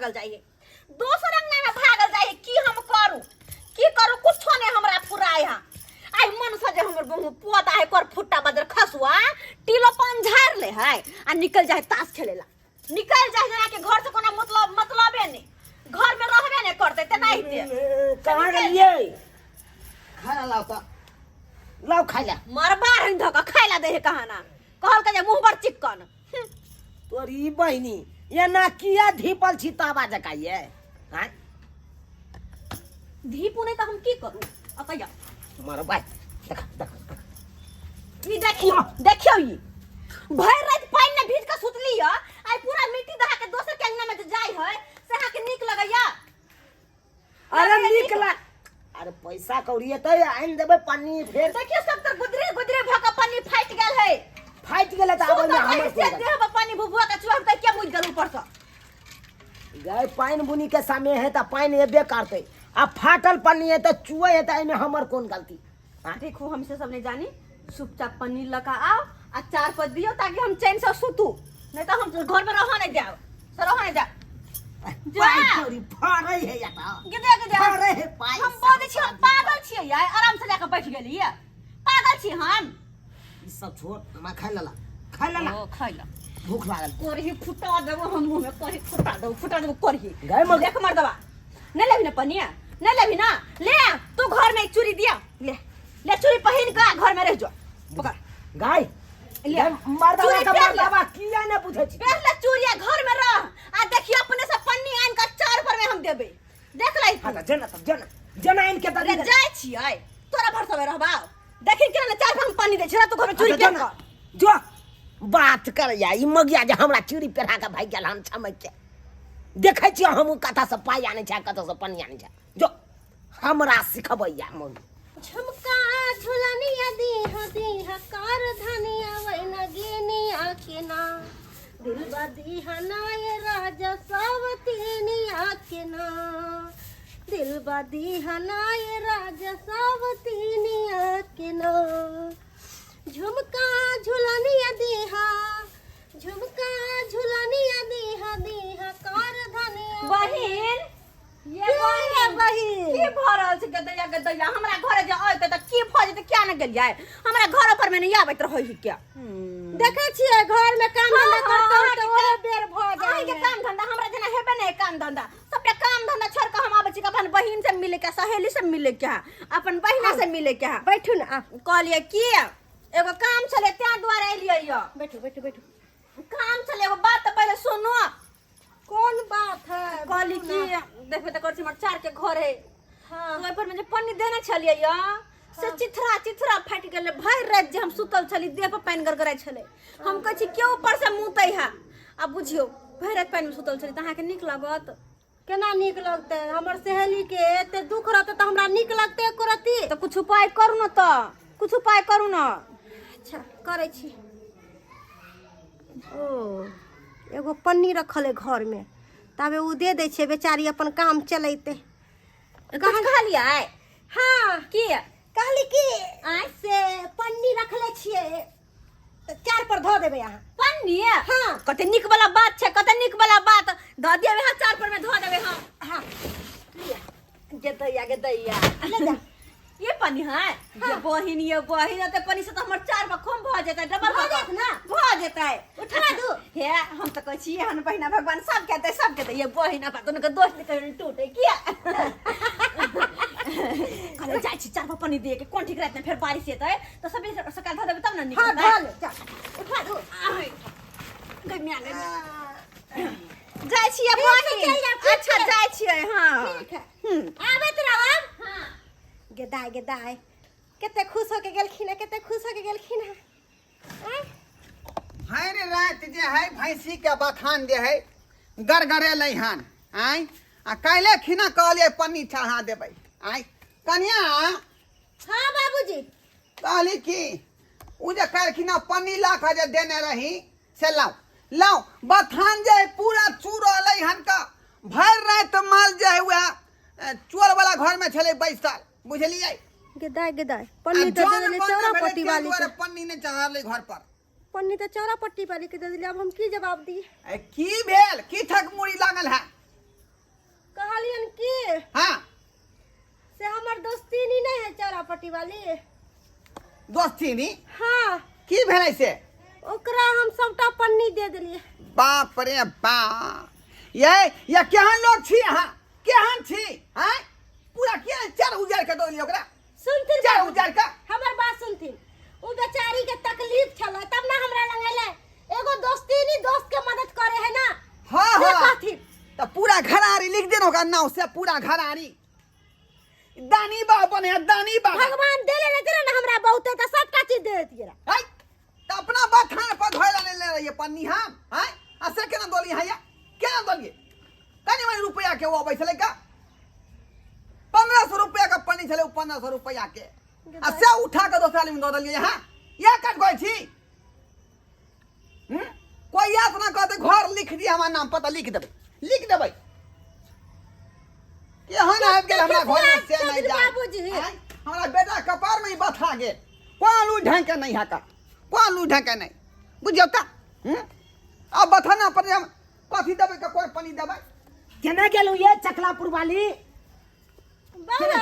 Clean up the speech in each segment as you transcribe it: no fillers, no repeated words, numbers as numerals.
भागल जाइ है, दोसर अंगना में भागल जाइ है। की हम करू, की करू, कुछो नहीं हमरा फुराय है। आई मन से जे हमर बहु पोता है कर फुट्टा बदर खसुआ टीलो पान झाड़ ले है आ निकल जाए ताश खेलेला, निकल जाए जना के घर से कोनो मतलब मतलबे नहीं, घर में रहबे नहीं करते ते नहीं ते। कहाँ गेलियै? खाना लाओ तऽ, लाओ खाइ ला। मरबा रही धोका खाइ ला दे है कहाना कहल के जे मुंह पर चिकन। तोरी बहिनी एना किया धीपल छी ताबा जकाँ ये? आँय? धीपू नहीं तऽ हम की करू? अतैया मरबा देख देख। ई देखियो देखियो, ई भरि राति पानि में भीज के सुतली है, आई पूरा मिट्टी दहा के दोसर के अंगना में जे जाय है से अहाँ के नीक लगैया? अरे नीक लाग, अरे पैसा कौड़ी एतै आनि देबै पन्नी फेर। देखियो सब तर गुदरे गुदरे भ के पन्नी फाटि गेल है। फाटि गेलै तऽ आब ओहिमे सुतल हमर रही से कोन देह पर पानि भुभुआ के चुआ के के मुजि गेल ऊपर से। गए पानि बुनी के समय है तऽ पानि एबे करतै, आ फाटल पन्नी है तऽ चुए है, तऽ एहिमे हमर कोन गलती? आँय? देखू हम से सब नहीं जानी, चुपचाप पन्नी लऽ कऽ आउ आ चार पर दियौ ताकि हम चैन से सुतू, नहीं तो हम घर में रह नहीं जाओ, से रह नहीं जाओ। जा। पाइ कौड़ी फाड़ै है या तऽ। गिदे गिदे। फाड़ै है पाइ। हम बोलै छी हम पागल छियै यार, आराम से जाके बैठ गेलियै, पागल छी हम। ई सब छोड़, हमरा खाइ लला, खाइ लला। ओ खाइ ला। भूख लागल। कोरही फुटा देबो हम मुंह में, कोरही फुटा देबो, फुटा देबो कोरही। गए मगर। देख मर्दवा, नहीं लेबी ना पनिया, नहीं लेबी ना, ले तू घर में एक चूड़ी दिया, ले ले चूड़ी पहिन के घर में रह जो, पकड़। गाय ले। गाय, मर्दवा चूड़ी के पहिन ले। मर्दवा किया ने बुझै छी? पहिन ले चूड़िया, घर में रह आ देखियो अपने से पन्नी आन के चार पर में हम देबे, देख ले तू। हाँ तऽ जेना तब जेना जेना आनि के दऽ अरे दी। जाय छियै तोरा भर सबे रहबा, देखिन केना ने चार पर हम पन्नी दै छियै, तू घर में चूड़ी अच्छा, पहिन जेना के। जो बात करैया ई मगिया जे हमरा चूड़ी पहिरा के भागि गेल हन छमकि के। देखै छियै हमहूँ कतऽसँ पाइ आनै छै कतऽसँ पन्नी आनै छै, जो हमरा सिखबैया मम्मी। झुमका झुलनिया दीह दीह कर धनिया वैन गेनिया के ना दिलबा दीह नाय राजा सब तीनिया के ना दिलबा दीह नाय राजा सब तीनिया के ना झुमका झुलनिया दीहा झुमका झुलनिया दीहा दीहा कर धनिया। बहिन ये के बहिन, बहिन? की भऽ रहल छै? गदैया गदैया हमरा घरे जे अयतै तऽ की भऽ जेतै? किया ने गेलियै? हमरा घर पर मे नहि आबैत रहै है क्या? देखै छियै घर में काम हाँ, धंधा हाँ, करतौ अहाँके तऽ ओहे बेर भऽ जाइ अहाँके है। काम धंधा हमरा जेना हेबे नहि काम धंधा, सबटा काम धंधा छोड़ के हम आबै छी अपन बहिन से मिले के, सहेली से मिले के, अपन बहिना से मिले के। बैठू ने आ। कहलियै की एगो काम छलै तें दुआरे एलियै यऽ। बैठू बैठू बैठू। काम छलै एगो बात तऽ पहिले सुनू। कोन बात है? कहली कि देखबे तऽ करै छी हमर चार के घर है। हाँ। ओहि पर में जे पन्नी देने छलियै यऽ से चिथड़ा चिथड़ा फाटि गेलै। भरि राति जे हम सुतल छली देह पर पानि गड़गड़ाइ छलै। हम कहै छी के ऊपर से मुतै है? आ बुझियौ भरि राति पानि मे सुतल छली तऽ अहाँके नीक लागत? केना नीक लगतै? हमर सहेली के एते दुख रहतै तऽ हमरा नीक लगतै एको रत्ती? तऽ किछु उपाय करू ने, तऽ किछु उपाय करू ने। अच्छा करै छी। ओ एगो पन्नी रखल है घर में, ताबे ओ दे दै छियै, बेचारी अपन काम चलेतै। कहाँ कहलियै? हाँ। की कहली कि आँय? से पन्नी रखले छियै तऽ चार पर धऽ देबै अहाँ। पन्नी? हाँ। कते नीक वाला बात छै, कते नीक वाला बात। धऽ दियौ यहाँ चार पर में धऽ देबै हम। हाँ। गे दैया गे दैया। ले जा। ये पन्नी है? ये बहिन ये बहिन एते पन्नी से तऽ हमर चार पर खूम भऽ जेतै, डबल भऽ जायत ना? भऽ जेतै। उठा दू। हे हम तऽ कहै छी एहन बहिना भगवान सब के देतै, सब के देतै। ये बहिन अपन दुनू के दोस्त कहियो नहि टूटे किया? कहले जाइ छी चार पर पन्नी दिए के, कोन ठीक राति में फेर बारिश एतै तऽ सबेरे सकाल धऽ देबै तब ने नीक हाँ, हेतै। धऽ ले, जा। उठा दू। आय, गै माय, गै माय। जाइ छियै ठीक छै, बहिन। चलि जाउ, ठीक अच्छा छै। जाइ छियै, हाँ। ठीक है। हम्म। आबैत रहब। गे दाय गे दाय कते खुश होके गेलखिन है, कते खुश होके गेलखिन है। आँय? भरि राति जे है भैंसी के बथान जे है गड़गड़ेलै हन। आँय आ काल्हि खिना कहलियै पन्नी चढ़ा देबै। आँय कनिया। हाँ बाबूजी। कहली कि उ जे काल्हि खिना पन्नी ला कऽ जे देने रही से लाउ लाउ, बथान जे है पूरा चूरलै हन का। भरि राति माल जे है वएह चोर वाला घर में छलै बैसल, बुझलियै? गेदाय गेदाय आ पन्नी तऽ जौन दे देलियै बन्द चौरा भेलै पट्टी ताहि वाली दुआरे के। पन्नी नहि चढ़ालै घर पर। पन्नी तऽ चौरा पट्टी वाली के दे देलियै, अब हम की जवाब दी? ए, की भेल? की ठक मुड़ी लागल है? कहलियन की हाँ से हमर दोस्तीनी नहीं है चौरापट्टी वाली दोस्तीनी हाँ की भेलै से ओकरा हम सबटा पन्नी दे देलियै बाप रे बाप ये या केहन लोग छी अहाँ केहन छी आँय पूरा किया चार उजार के दऽ देलियै ओकरा सुनथिन चार बाबूजी, उजार के हमर बात सुनथिन ओ बेचारी के तकलीफ छलै तब ना हमरा लग अयलै एगो दोस्तीनी दोस्त के मदद करे है ना हाँ से हाँ कहथिन तऽ पूरा घरारी लिख देना ओकरा नाव से पूरा घरारी दानी बा बने दानी बा भगवान देले रहते ना हमरा बहुते तऽ सबटा चीज दे देतियै रहे। आय तऽ अपना बथान पर धोए ला लेने रहिए पन्नी हम आय आ से केना दोलिए हैया केना दोलिए कनि मनि रुपया के ओ अबै छलै का 1500 रुपया के पन्नी छलै ओ 1500 रुपया के आ से उठा के दोसरा आदमी दऽ देलियै यहाँ इएह काज करै छी हम्म? कोई याद ना कहते घर लिख दिया हमार नाम पता लिख देबै लिख देबै केहन आबि गेल हमरा घर में से नहीं जाए बाबूजी। आँय? हमरा बेटा कपार में ही बथा गेल कोन लू ढंग के नहीं हका कोन लू ढंग के नहीं बुझियौ तऽ हम्म? अब बथाना पर हम कथी देबै के कोन पानी देबै केना गेलहुँ ये चकलापुर वाली बाबा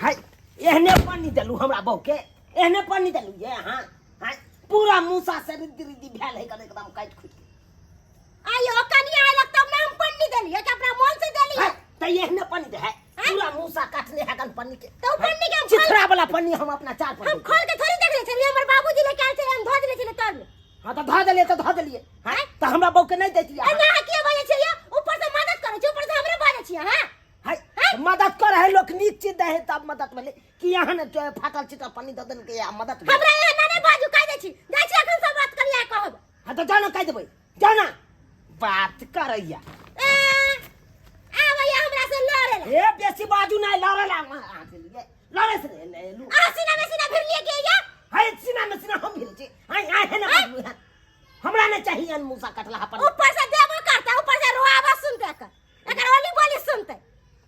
हाय एहने पानी देलू हमरा बहू के एहने पानी देलू ये हाँ हाय पूरा मूसा से रिद्दी रिद्दी भेल है एकदम काटि खुटि के आइयो कनिया आइलक तब ना हम पन्नी देलियै कि अपना मन से देलियै हाय, त एहने पानी दे है पूरा मूसा काटने है गन पन्नी के तऽ ओ पन्नी के हम खोल चिथड़ा वाला पन्नी हम अपना चार पर हम खोल के थोड़ी देख ले छलियै हमर बाबूजी लेके आयल छलै हम धो देले छलियै तर में हाँ तो धो देलिए तो धो देलिए हाँ तो हमरा बहू के नहीं देती एना अहाँ किया बाजै छियै ऊपर से मदद करै छी ऊपर से हमरे बाजै छियै हाँ हाय तो मदद कर है लोग नीक चीज दे है तब मदद मिले कि यहाँ ने जो फाटल चिटल पन्नी दे देलकै आ मदद मिले हमरा यहाँ ना नहीं बाजू कहि दै छी जाइ छी अखन सब बात करिया कहब हाँ तो जाना कह देबै जाना बात करैया ए आबैया हमरा से लड़े ला ए बेसी बाजू नहीं लड़े ला अहाँ से लिए लड़े से नहीं लू अहाँ सीना में सीना भिड़ लिए के या हाय सीना में सीना हम भिड़ छी हाय हाय है ना बाजू है हमरा नहीं चाहिए अन मूसा कटला पर ऊपर से देबो करता ऊपर से रोआबो सुनते कर एकर ओली बोली सुनते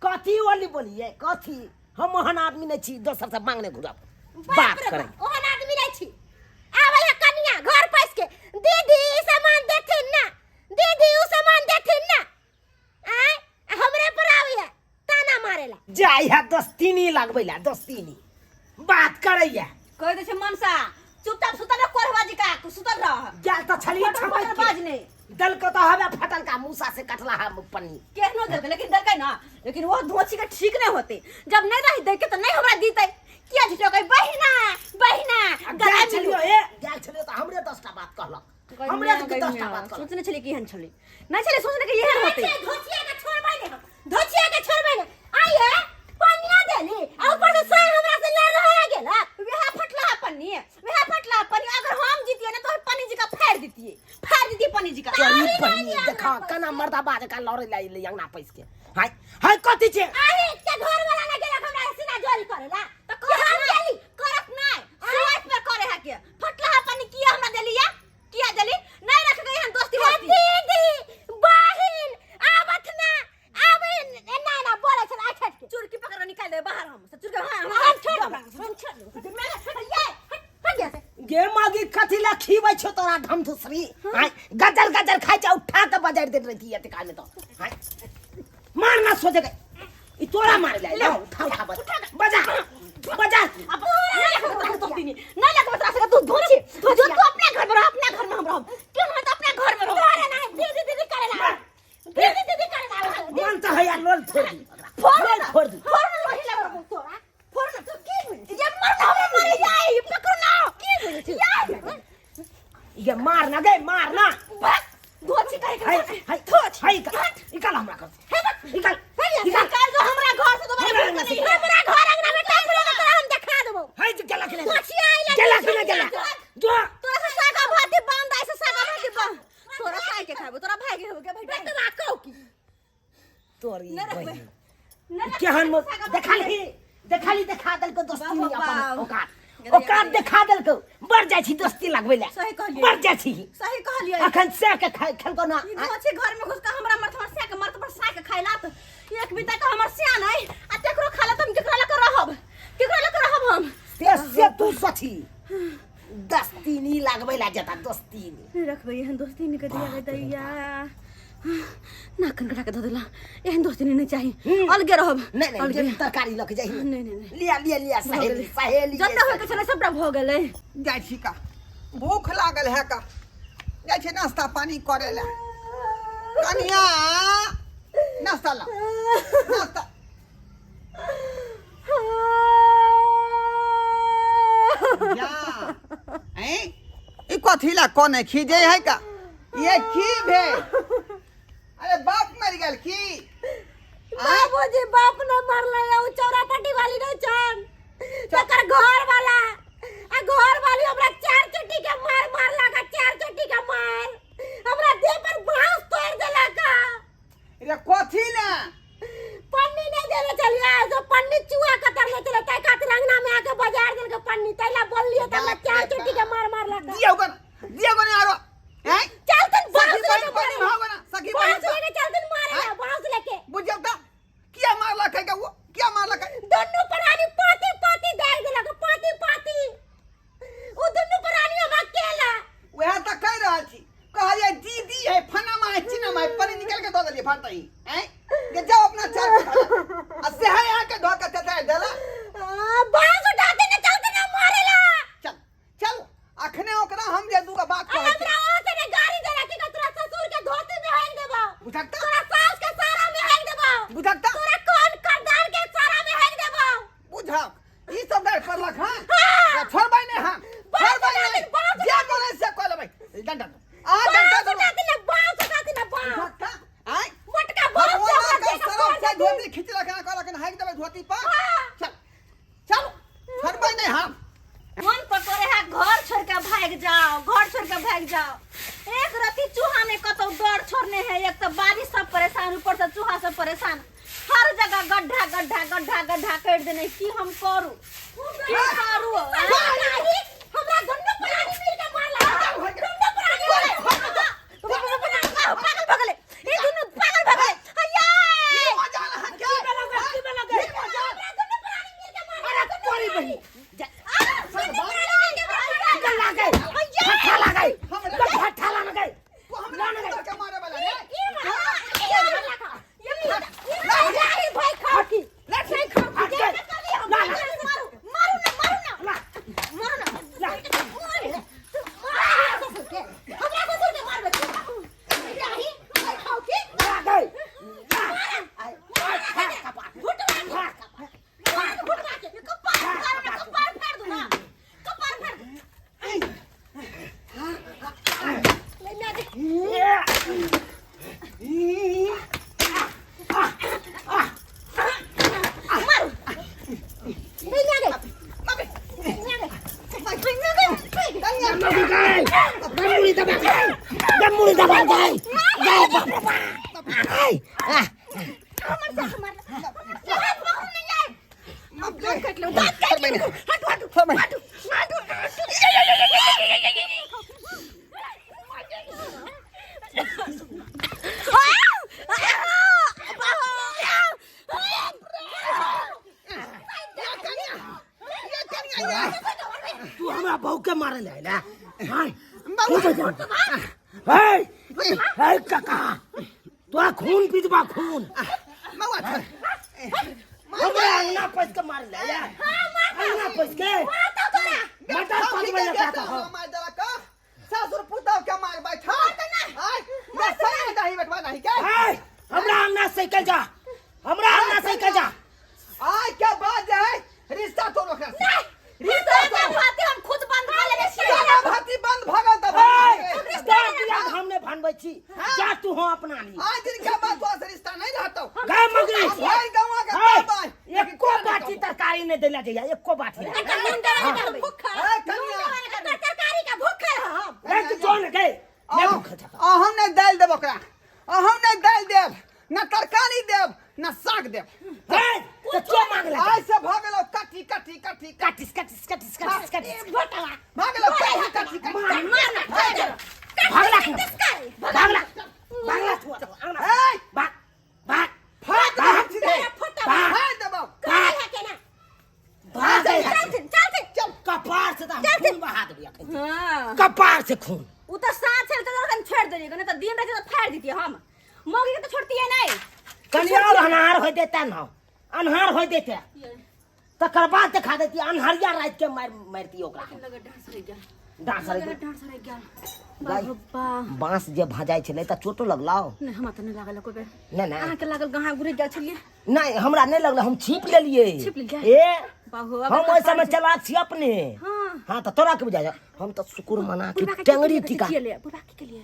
कथी ओली बोलिए कथी हम ओहन आदमी नहीं छी दोसर से मांगने घुरब बाप बात रे करै बाप, ओहन आदमी नहीं छी आबै है कनिया घर पैस के दीदी ई सामान देथिन ना दीदी ऊ सामान देथिन ना आय आ हमरे पर आबै है ताना मारेला जाय है दस्तीनी लगबै ला दस्तीनी बात करैया कह दै छै मनसा चुपचाप सुतल रह कोरहवा जी का सुतल रह गेल तऽ छलियै फटल छमैक फटल के। बाज नहि देलको तऽ हवे फटल का मूसा से कटला है पन्नी केहनो देलकै लेकिन देलकै ना लेकिन वो धोची के ठीक नहीं होते जब नहीं रही देके तो नहीं हमरा दीते किया झूठो कही बहिना बहिना आ गला गेल छलियो ए गेल छलियो तऽ हमरे 10टा बात कहलक हमरे के 10टा बात कहलक सोचने छली कि एहन छली नहीं छली सोचने कि एहन होते धोचिया के छोड़बै ने हम धोचिया के छोड़बै ने आइए पनिया देली आ ऊपर से साय हमरा से लड़ रहा गेल वह फटला पन्नी वह फटला पन्नी अगर हम जीतिए ना तो पन्नी जी का फाड़ दीतिए फाड़ दीतिए पन्नी जी का चोरी पन्नी देखा कना मर्दा बाज का लड़े ला ले अंगना पैस के हाय हाय कथी छे आही के घर वाला ना गेलक हमरा सीना जोरी करेला तो करत नहीं करत नहीं सुआत पर करे है के फटला पन्नी किया हमरा देलिया किया देली नहीं रख गई हम दोस्ती होती दीदी बहिन आबत ना आबे ना ना बोले छल आठ के चुरकी पकड़ के निकाल दे बाहर हम सब चुरकी हां हम छोड़ हम छोड़ मैं ये हट गया से गे मागी कथी ला खीबै छौ तोरा ढम धुसरी हाय गजर गजर खाइ छै उठा के बजारि देत रहती एते काल में तो हाय मार ना सोचे के ई तोरा मारे ला ले उठा उठा बजा बजा बजा अब नहीं लगबे तोरा दोस्ती नहीं नहीं लगबे तोरा से तू धोची जो तू अपने घर में रह अपना घर में हम रहब क्यों हम तो अपने घर में रहब तोरा ना दीदी दीदी करेला दीदी दीदी करेला मन तो है यार लोल फोड़ दी फोड़ लोल ना फोड़ दी फोड़ ना लोही लगबो तोरा फोड़ ना तू की बोली ये मर ना हमरा मरे जाए पकड़ ना की बोले छी ये मार ना गे मार ना बस धोची करे के हाय हाय हाय निकाल हमरा कर निकाल निकाल निकाल दो हमरा घर से दोबारा हमरा घुस अंगना से। नहीं हमरा घर अंगना में टपलो ना तोरा हम देखा देबो हाय गेला कि धोचिया आइला गेला कि ना गेला जो तोरा से सागा भाती बंद ऐसे सागा भाती बंद तोरा साई के खाबो तोरा भाई के होगे भाई बेटवा कहू की तोरी न रखबै। बहिन न रखबै, केहन मो सागा भाती देखा ली देखा ली देखा देलको दोस्ती बाप अपन बाप। औकात औकात देखा देलको बढ़ जाइ छी दोस्ती लगबै ले सही कहलियै। बढ़ जाइ छी सही कहलियै अखन से के खाइ खेलको ना ई धोछी घर में घुस के हमरा मर्द हमर सिया के मर्द पर साय के खाइला त एक बिता के हमर सिया नहीं आ तेकरो खाला त हम केकरा लग रहब केकरा लग रहब हम से से तू सची दस्तीनी लगबै ला जता दस्तीनी नहीं रखबै एहन दोस्ती नहीं कर दिया दैया नाक कान कटा के धऽ देला। एहन दोस्ती नहि चाही, अलगे रहब। नहीं नहीं, अलगे। जे तरकारी लऽ के जाही। नहीं, नहीं, नहीं। लिया लिया लिया, सहेली सहेली। जते होय के छलै सबटा भऽ गेलै। जाइ छी का, भूख लागल है का, जाइ छी नाश्ता पानी करे ला। कनिया, नाश्ता ला, नाश्ता। जा हैं, ई कथी ला कोने खीजे है का? ये की भेल? अरे बाप मर गेल की? बाबूजी, बाप न मरले, उ चौरापट्टी वाली नहीं छन, तकर घर वाला आ घर वाली हमरा चार चोटी के मार मारलक, आ चार चोटी के मार हमरा देह पर बांस तोड़ देलक। रे कथी ला? पन्नी नहीं देले चलिए, जो पन्नी चुआ कतर ले चले तै खातिर अंगना में आके बाजार देल के पन्नी तैला बोललिए त हमरा बाप चार रे चोटी के बाप। मार मारलक। दियो गन, दियो गन आरो हैं। चलतन बांस सखी लेके बहिन पानी मारे। भागो ना, सखी बहिन। बांस लेके चलतन मारे ला, हैं? बांस लेके। बुझल त किया मारलक है का वो? किया मारलक है? दोनों प्राणी पाती पाती दाग देलक, पाती पाती। उ दोनों प्राणी हम अकेला। वएह तऽ कहि रहल छी, कहलियै दीदी है, फनामा है, चिनामा है, पानी निकाल के दऽ देलियै फटतही हैं जे जाओ अपना चार को धरा। आ से है आके धो के चचा देला। बांस उठाते ने चलते ना मारेला। चल चल, अखने ओकरा हम जे दूगो बात कहै छी। हमरा ओ से ने गाड़ी देला कि तोरा ससुर के धोती में हेंग देबो। बुझक त? तोरा सास के सारा में हेंग देबो। बुझक त? तोरा कौन करदार के सारा में हेंग देबो। बुझक ई सब गाड़ी पड़लक? हाँ। हाँ। छोड़बै नहि हम, बांस छोड़बै उठा नहि। दे, बांस। जे बोलै से कऽ लेबै। डंडा दो, आ डंडा बांस दो। उठाते ने, बांस उठाते ने, बांस। बुझक त आँय? मोटका बांस से भगवान हमरा के देह के सरफ फोड़ से देती। धोती खिचलक हन, कहलक हन, हाकि देबै धोती पर। हाँ। चल चल, छोड़बै नहि हम। मन पकड़े है घर छोड़ के भाग जाओ, घर छोड़ के भाग जाओ। एक रति चूहा ने कतौ डर छोड़ने है। एक तो बारिश सब परेशान, ऊपर से चूहा सब परेशान, हर जगह गड्ढा गड्ढा गड्ढा गड्ढा कर देने। की हम करू, की करू? हमरा दुनू प्राणी मिल के मारला, दुनू प्राणी, दुनू पागल भऽ गेलै, ई दुनू पागल भऽ गेलै। हैया। की मजाल अहाँ के? की भेलौ गे? की मजाल? हमरा दुनू प्राणी मिल के मारला। अरे तोरी बहिन दुनू प्राणी मिल के मारला। निकल लागै, फट्ठा लागै, हमरा- फट्ठा लागै। तू हमरा पुत्र के मारे वाला रे? ई मारला, ई मारला, ई भाई खाओ की लाठी। हट गए। ला, ला। मारू, मारू ना, मारू ना। ला। मारू ना। ला। हमरा ससुर के मारबे तू? राही भाई खाओ की। लागै। ला। आय, आय, फाड़ कपार। घुटवा फाड़ कपार। घुटवा के कपार फाड़ ना, कपार फाड़ दू ना, कपार फाड़ दू। ले दे। मारू। ले दे। दमूड़ी गए, दमूड़ी दबा गए, दमूड़ी दबा गए, गए, बाप रे बाप। आय, आ, हमर सास मारला, हमर सास बहु नहीं आए। दाँत काटि लो, दाँत काटि लो। हटू, हटू, छोड़बै। हटू, हटू, हटू। तू हमरा बहू के मारे ले आइला? आय, तू बजा। हे, हे काका, तोरा खून पी देबा खून। मौआ छोड़। हमरा अंगना पैस के मारे ले आइला? अंगना पैस के मटर पकबै ले काका हो। मार देलक सासुर पुतहु के मार बैठा। आय मैं सही में दही बैठवा नहीं के। हे, हमरा अंगना से निकल जा, हमरा अंगना से निकल जा। आय क्या बात है, रिश्ता तोड़ ओकरा से, रिश्ता रिश्ता तोड़। भाती हम खुद बंद कऽ लेने छियै। साला भाती बंद भगल त हे, दाँत दियाद हम नहि भनबै छी, जा तू हो अपना ली। आज दिन के बाद तोरा से रिश्ता नहीं रहतो। गए मगरी। भाई गौवा के हे, बाय। एको बाटी तरकारी नहीं देला जइया, एको बाटी नहीं। नून देवा ने करबै। ए कन्या। एकर तरकारी के भूखल हम। ए, तू जो ने गए, नहीं भूखल छका। अहम नहीं दालि देब ओकरा, अहम नहीं दालि देब, न तरकारी देब न साग देब। हे, तो क्यों मांगला? आइ से भऽ गेलौ कटी कटी कटी। कटिस कटिस कटिस कटिस कटिस। भोटवा। भऽ गेलौ कटी कटी कटी। मार, मार ना, फाड़ दे। भागला क्यों? भागला, भागला तू अंगना। ए भाग, भाग। फाड़ देबौ सीधे। भाग। फाड़ देबौ। भाग। है केना? भाग। चलथिन, चलथिन। चल। कपार से तऽ हम खून बहा देबै अखन। हाँ। कपार से खून। उ तऽ साँझ छल तऽ अखन छोड़ि देलियै, नहि तऽ दिन रहै तऽ फाड़ि दितियै हम। मौगी के तो छोड़ती है नहीं। कनि और अन्हार होय देता न, अन्हार होय देते तकर बाद देखा देती, अन्हरिया रात के मार मारती ओकरा। लगे डांस रह गया। डांस लगे रह डांस रह गया। गाय। बाबा। बांस जे भजाइ छलै तऽ चोटो लगलौ? नहीं, हमरा तऽ नहीं लागल कोई बेर। नहि नहि। अहाँके लागल? गहाँ घुरि गेल छलियै। नहि, हमरा नहि लगलै, हम छीप लेलियै। छीप लेलियै? ए बाबू। हम ओहि समय चलाक छी अपने। हाँ। हाँ, तऽ तोरा के बुझा हम तऽ शुक्र मना के बुढ़बा के टेंगरी की टीका केलियै? बुढ़बा की केलियै?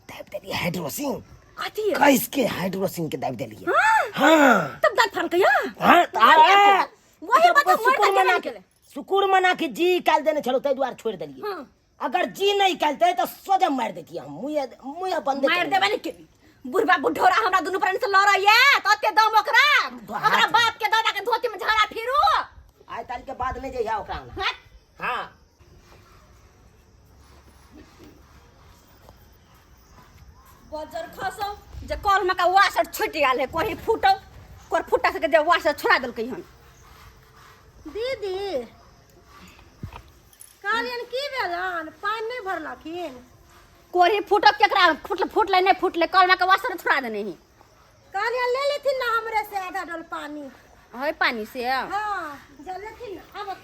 दाबि देलियै हाइड्रोसिन। कथी? कैस के हाइड्रोसिन के दाबि देलियै। हाँ। हाँ। तब दाँत फाड़लकै या? हाँ, तऽ वही तऽ बता, शुक्र मरता मना केना के केले? शुक्र मना के जी काल देने छलौ, ताहि दुआरे छोड़ि देलियै। हाँ। अगर जी नहीं कालते तऽ सोझे मारि देतियै हम, मुँहे मुँहे बंदे मारि देबै ने केली। बुढ़बा बुढ़ौरा हमरा दुनू प्राणी से लड़ैया तऽ ओते दम ओकरा? ओकरा बाप के दादा के धोती में झगड़ा फिरू। आइ तारीख के बाद नहि जइहा ओकरा अंगना। हाँ। हाँ। बजर खसौ जे कल में का वाशर छूटि गेल है, कोही फूटौ कोर फूटा सके जे वाशर छोड़ा देलकै हन। दीदी, कहलियनि की भेलन, पानि नहि भरलखिन? कोरी फूटब केकरा फूटले? फूटले नहि फूटले, कल में का वाशर छोड़ा देने ही। कहलियनि ले लेथिन ना हमरे से आधा डोल पानी। है पानी से? हाँ, जा लेथिन ना अब।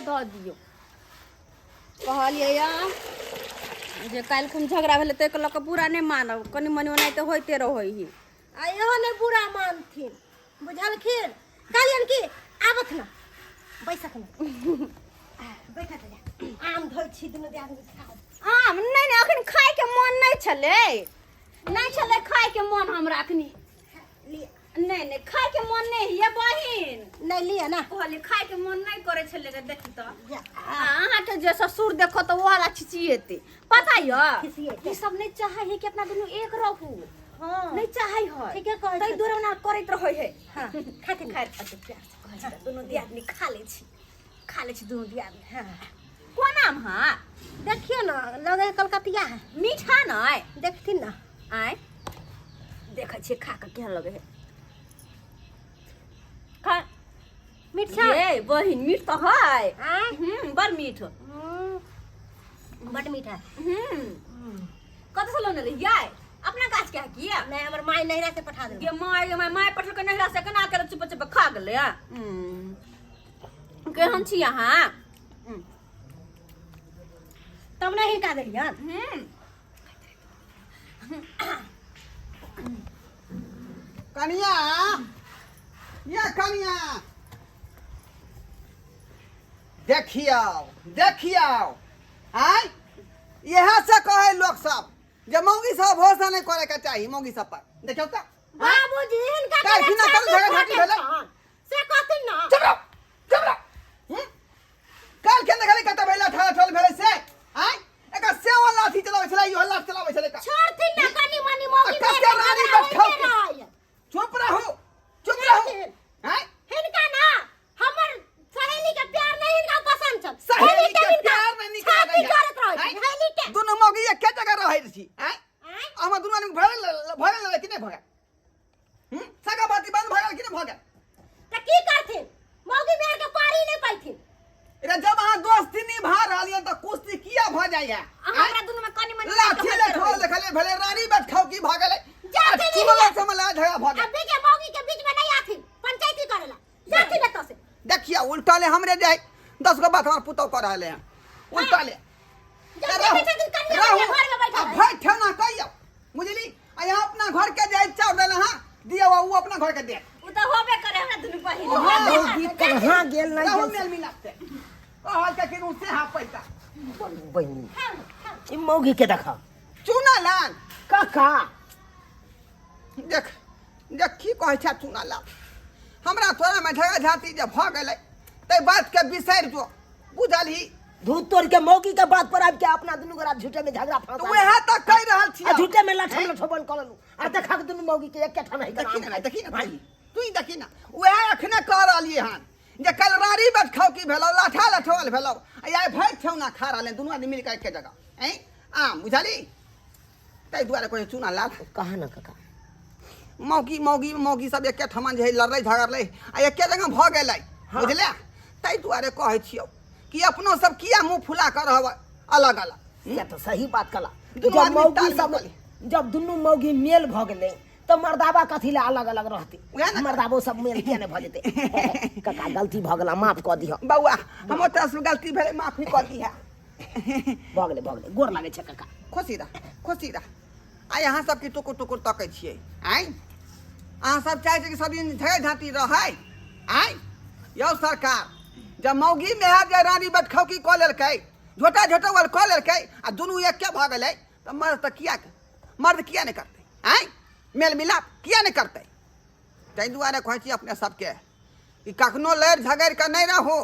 दऽ दियौ। कहलियै या जे काल्हि खुन झगड़ा भेलै, ताहिके लऽ कऽ बुरा नहि मानब, कनि मनि ओनाहिते होइते रहै हइ। आ इहो नहि बुरा मानथिन, बुझलखिन? कहलियनि कि आबथ ना, बैसख ना, बैठत जा, आम धोइ छी, दुनू दियादनी खाउ। आम नहि नहि, अखन खायके मन नहि छलै, नहि छलै खायके मन हमरा अखनी। लिअ। नहि नहि, खायके मन नहि ये बहिन। नहि, लिअ ना। कहलियै खायके मन नहि करै छलै गे, देखी तऽ। जा। आ अहाँके जे ससुर देखो तऽ ओहला छिचिएतै, पता यऽ? खिसिएतै। ई सब नहि चाहै है कि अपना दुनू एक रहू। हाँ। नहि चाहै है। ठीके कहै ताहि छथिन। दुआरे ओना करैत रहै है। हाँ, खाते खाइत खाते प्यार से कहै छै, दुनू दियादनी खा लै छी, खा लै छी दुनू दियादनी। हाँ। कोन आम हा? देखियौ ने, लगे कलकतिया है। मीठा नहि? देखथिन ना। आँय, देखै छियै खा कऽ केहन लगै है। खा। मीठ छै? ये बहिन, मीठ तऽ है। आँय? बड़ मीठ। बड मीठ है। कतऽ से लौने रहियै? अपना गाछ के है की? नहि, हमर माय नैहरा से पठा देलकै। गे माय गे माय, माय पठलकै नैहरा से, केना केना चुप चुप खा गेलै। केहन छी अहाँ? तब नहि हिनका देलियन। कनिया, या कनिया, देखियौ देखियौ, आँय, इएह से कहै लोक सब जे मौगी सब भरोसा नहि करे के चाही मौगी सब पर। देखियौ तऽ। बाबूजी, हिनका काल्हि कहले खिना छाती कल झगड़ा झाटी फाटल भेलै। छन। से कहथिन ना। चुप रहो, चुप रहो। काल्हि केना देखली कतऽ भेलै, 18 ठोल भेलै से? आँय, एकर सेहो लाठी चलाबै छलै, इहो लाठी चलाबै छलै। छोड़थिन ना, कनि मनि मौगी आ कते मेरे रानी झगड़ा बैठल होइते के। रहैए। चुप रहू, चुप रहू। छोड़थिन। आँय, हिनका ना हमर सहेली के प्यार नहीं हिनका पसंद छल। सहेली के हिनका प्यार नहीं नीक छाती लगैए। जरत रहै आँय? छै हेली के। दुनू मौगी एके जगह रहै छी। आँय? आँय? हमर दुनू आदमी भरल भरल कि नहि भऽ गेल? सगा बाती बंद भऽ गेल कि नहि भऽ गेल? तऽ की करथिन, मौगी मेहर के पारी नहीं पैथिन। रे, जब अहाँ दोस्ती निभा रहलियै तऽ कुश्ती किया भऽ जाइए? हमरा दुनू में कनि मनि लाठी ले ठोल देखले भेलै, रानी बैठ खाउ की भऽ गेलै? जाते नहीं चुगला है। से मला झगड़ा भऽ गेल। अभी के मौगी के बीच में नहीं आथिन पंचायती करेला, जाथिन एतऽ से। देखिए, उल्टा ले हमरे जाय 10 गो बात हमर पुतौ कर रहले हैं उल्टा ले। जब देखै छथिन कनिया रहू। बनिया घर में बैठल आ है। भाई ठेना कहियो बुझली, आ यहाँ अपना घर के जाय चाउर देले। हां, दियो, उ अपना घर के दे। उ तऽ होबे करे हमरा दुनू बहिन। हाँ। मौगी कहाँ गेल नहीं रहू गेल। मेल मिलाप से कहल के कि से हां पैसा। बहिनी, ई मौगी के देखा। चुना लाल। काका। देख देख, की कहै छै चुना लाल, हमरा तोरा में झगड़ा झांटी जे भऽ गेलै तै बात के बिसरि जो, बुझलही? धूत तोड़ के मौगी के बात पर आबि के अपना दुनू गोरा झूठे में झगड़ा तऽ फंसा उएह तऽ कहि रहल छी। आ झूठे में लठम लठबन कऽ लेलू, आ देखा के दुनू मौगी के एके ठाम है। देखी ना, देखी ना भाई, तू ही देखी ना, उएह अखने कह रहलियै हन जे कल राड़ी बैठ खाउ की भेलौ, लाठा लठौल भेलौ, आ आइ भरि ठेहुना खा रहलै दुनू आदमी मिल कऽ एके जगह। ऐं आम बुझली, ताहि दुआरे कहै चुना लाल। कहा ना काका। मौगी मौगी मौगी सब एके ठमा जे है लड़लै झगड़लै आ एके जगह भऽ गेलै। हाँ। बुझले, ताहि दुआरे कहै छियौ कि अपनो सब किया मुँह फुला कऽ रहब अलग अलग। से तऽ सही बात कला। दुनू जब आदमी मौगी ताल सब मिल जब दुनू मौगी मेल भऽ गेलै तऽ मर्दाबा कथी लए अलग अलग रहतै उएह ने। मर्दाबो सब मेल किया नहि भऽ जेतै? काका, गलती भऽ गेला, माफ कऽ दिहऽ। बौआ, हमर तरफ से गलती भेलै, माफी कऽ दिहऽ। भऽ गेलै, भऽ गेलै। गोर लागै छै काका। खुशी रह, खुशी रह। आइ अहाँ सबके टुकुर टुकुर तकै छियै। आँय, अहाँ सब चाहै छियै कि सब दिन झगड़े झाँटी रहै? आँय यौ सरकार, जब मौगी मेहर जे रानी बटखौकी कऽ लेलकै, झोटा झोटौअल कऽ लेलकै आ दुनू एके भऽ गेलै, तऽ मर्द तऽ किया, मर्द किया नहि करतै? आँय, मेल मिलाप किया नहि करतै? ताहि दुआरे कहै छी अपने सबके कि कखनो लड़ि झगड़ि कऽ नहि रहू,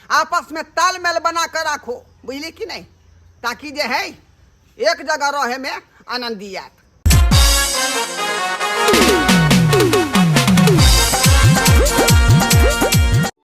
आपसमे तालमेल बना कऽ राखू, बुझली कि नहि? ताकि जे है एक जगह रहैमे आनन्दी आयत।